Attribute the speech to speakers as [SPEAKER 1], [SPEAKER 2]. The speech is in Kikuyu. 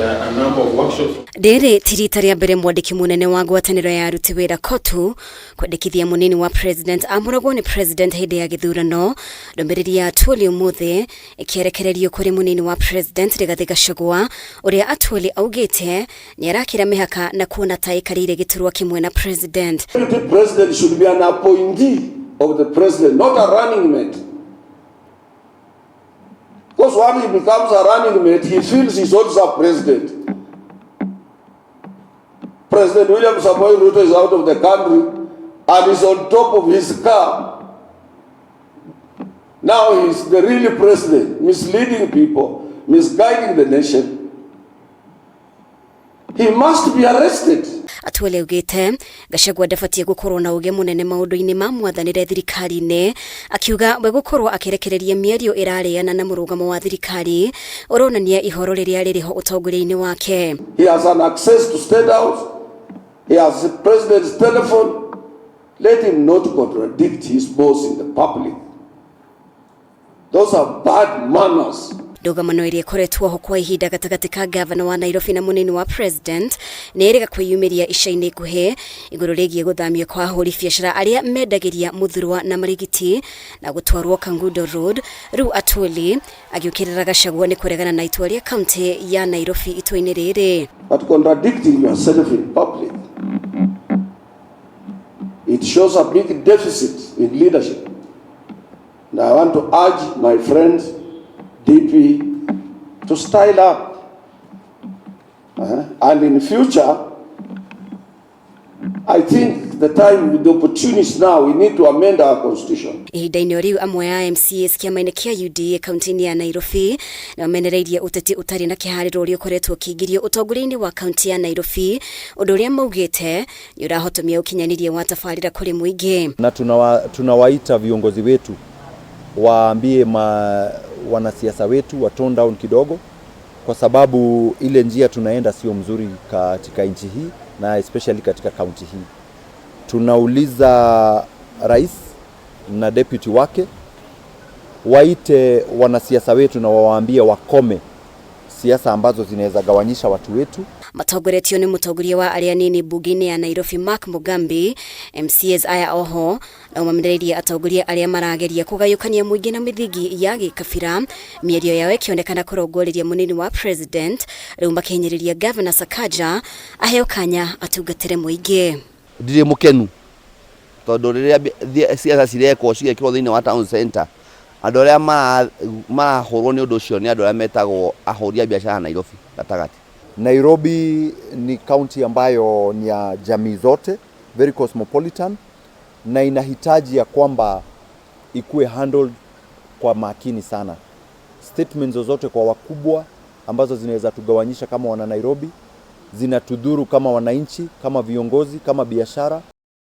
[SPEAKER 1] A number of workshops.
[SPEAKER 2] Rĩrĩ ti rita rĩa mbere mwandĩki mũnene wa ngwatanĩro ya aruti wĩra COTU kwendekithia mũnini wa president amũragwo nĩ president hĩndĩ ya gĩthurano. Ndũmĩrĩri ya Atwoli ũmũthĩ ĩkĩerekererio kũrĩ mũnini wa president Rigathĩ Gachagua, ũrĩa Atwoli augĩte nĩ arakĩra mĩhaka na kuona ta aikarĩire gĩturwa kĩmwe na president.
[SPEAKER 3] Deputy president should be an appointee of the president, not a running mate. Because when he becomes a running mate, he feels he's also a president. President William Samoei Ruto is out of the country and is on top of his car. Now he's the real president, misleading people, misguiding the nation. He must be arrested.
[SPEAKER 2] Atwoli augĩte Gachagua ndabatiĩ gũkorwo na ũgĩ mũnene maũndũ-inĩ ma mwathanĩre thirikari-inĩ, akiuga we gũkorwo akĩrekereria mĩario ĩrarĩana na mũrũgamo wa thirikari ũronania ihoro rĩrĩa rĩrĩ ho ũtongoria-inĩ wake.
[SPEAKER 3] He has an access to State House. He has the president's telephone. Let him not contradict his boss in the public. Those are bad manners.
[SPEAKER 2] Ndũgamano ĩrĩa ĩkoretwo ho kwa ihinda gatagatĩ ka gavana wa Nairobi na mũnini wa president nĩ ĩrĩga kwĩyumĩria ica-inĩ ikuhĩ igũrũ rĩgiĩ gũthamio kwa ahũri biacara arĩa mendagĩria mũthurwa na marigiti na gũtwarwo Kangundo Road. Rĩu Atwoli agĩũkĩrĩra Gachagua nĩ kũregana na itua rĩa kaunti ya Nairobi itua-inĩ rĩrĩ.
[SPEAKER 3] But contradicting yourself in public, it shows a big deficit in leadership. And I want to urge my friends, DP, to style up. And in future, I think the time with the opportunities now, we need to amend our constitution.
[SPEAKER 2] Ihinda-inĩ o rĩu, amwe a MCAs kĩama-inĩ kĩa UDA kaunti-inĩ ya Nairobi nĩ mamenereirie ũteti ũtarĩ na kĩharĩro ũrĩa ũkoretwo ũkĩingĩrio ũtongoria-inĩ wa kaunti ya Nairobi, ũndũ ũrĩa maugĩte nĩ ũrahotomia ũkinyanĩria wa tabarĩra kũrĩ mũingĩ.
[SPEAKER 4] Na tunawaita viongozi wetu waambie wanasiasa wetu wa tone down kidogo, kwa sababu ile njia tunaenda sio mzuri katika nchi hii na especially katika kaunti hii. Tunauliza rais na deputy wake waite wanasiasa wetu na wawaambie wakome siasa ambazo zinaweza gawanyisha watu wetu.
[SPEAKER 2] Matongoretio nĩ mũtongoria wa arĩa anini mbunge-inĩ ya Nairobi Mark Mugambi, MCAs aya oho no mamenereirie atongoria arĩa marageria kũgayũkania mũingĩ na mĩthingi ya gĩkabira, mĩario yao ĩkĩonekana kũrongoreria mũnini wa president, rĩu makĩhinyĩrĩria Governor Sakaja aheo kanya atungatĩre mũingĩ.
[SPEAKER 5] Ndirĩ mũkenu tondũ rĩrĩa ciaca cirekwo cigekĩrwo thĩinĩ wa town center, andũ arĩa marahũrwo nĩ ũndũ ũcio nĩ andũ arĩa metagwo ahũri a biacara Nairobi gatagatĩ.
[SPEAKER 4] Nairobi ni kaunti ambayo ni ya jamii zote, very cosmopolitan, na inahitaji ya kwamba ikuwe handled kwa makini sana. Statements zozote kwa wakubwa ambazo zinaweza tugawanyisha kama wana Nairobi zinatudhuru kama wananchi, kama viongozi, kama biashara.